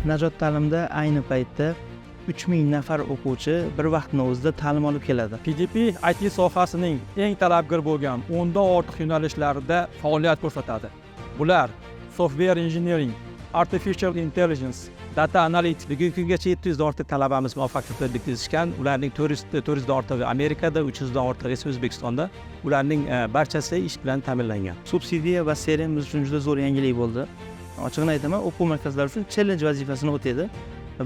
Najot Ta'limda ayni paytda 3000 nafar o'quvchi bir vaqtni o'zida ta'lim olib keladi. PDP IT sohasining eng talabgor bo'lgan 10 dan ortiq yo'nalishlarida faoliyat ko'rsatadi. Bular: software engineering, artificial intelligence, data analytics. Bugungi kungacha 700 dan ortiq talabamiz muvaffaqiyatli bitirishgan. Ularning 400 dan ortig'i Amerikada, 300 dan ortig'i esa O'zbekistonda. Ularning barchasi ish bilan ta'minlangan. Subsidiya va CRM biz uchun juda zo'r yangilik bo'ldi. Ochig'ini aytaman, o'quv markazlari uchun challenge vazifasini o'taydi.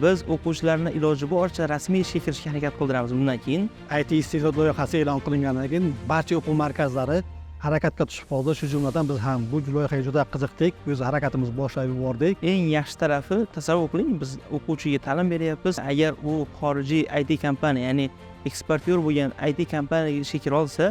Biz o'quvchilarni iloji boricha rasmiy ishga kirishga harakat qildiramiz bundan keyin. IT iste'dod loyihasi e'lon qilingandan keyin barcha o'quv markazlari harakatga tushib qoldi. Shu jumladan biz ham bu loyihaga juda qiziqdik, o'z harakatimizni boshlab yubordik. Eng yaxshi tarafi, tasavvur qiling, biz o'quvchiga ta'lim beryapmiz. Agar u xorijiy IT kompaniya, ya'ni eksportyor bo'lgan IT kompaniyaga ishga kira olsa,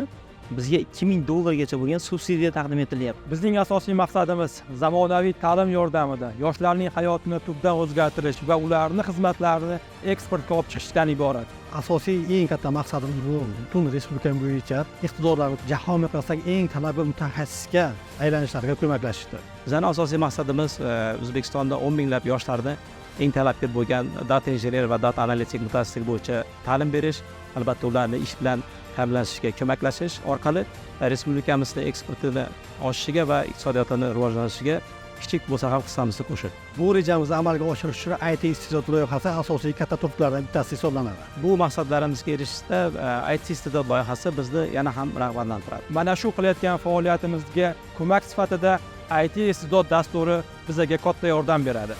bizga 2000 dollargacha bo'lgan subsidiya taqdim etilyapti. Bizning asosiy maqsadimiz zamonaviy ta'lim yordamida yoshlarning hayotini tubdan o'zgartirish va ularni xizmatlarini eksportga olib chiqishdan iborat. Asosiy eng katta maqsadimiz bu butun respublika bo'yicha iqtidorlarni jahon miqyosidagi eng talabgor mutaxassisga aylanishlariga ko'maklashishdir. Bizning asosiy maqsadimiz O'zbekistonda 10 minglab yoshlarni eng talabgor bo'lgan data injener va data analitik mutaxassisligi bo'yicha ta'lim berish, albatta, ularni ish bilan ta'minlashishga ko'maklashish orqali respublikamizni eksportini oshishiga va iqtisodiyotini rivojlanishiga kichik bo'lsa ham hissamizni qo'shib. Bu rejamizni amalga oshirish uchun IT iste'dod loyihasi asosiy katta turtkilardan bittasi hisoblanadi. Bu maqsadlarimizga erishishda IT iste'dod loyihasi bizni yana ham rag'batlantiradi. Mana shu qilayotgan faoliyatimizga ko'mak sifatida IT iste'dod dasturi bizga katta yordam beradi.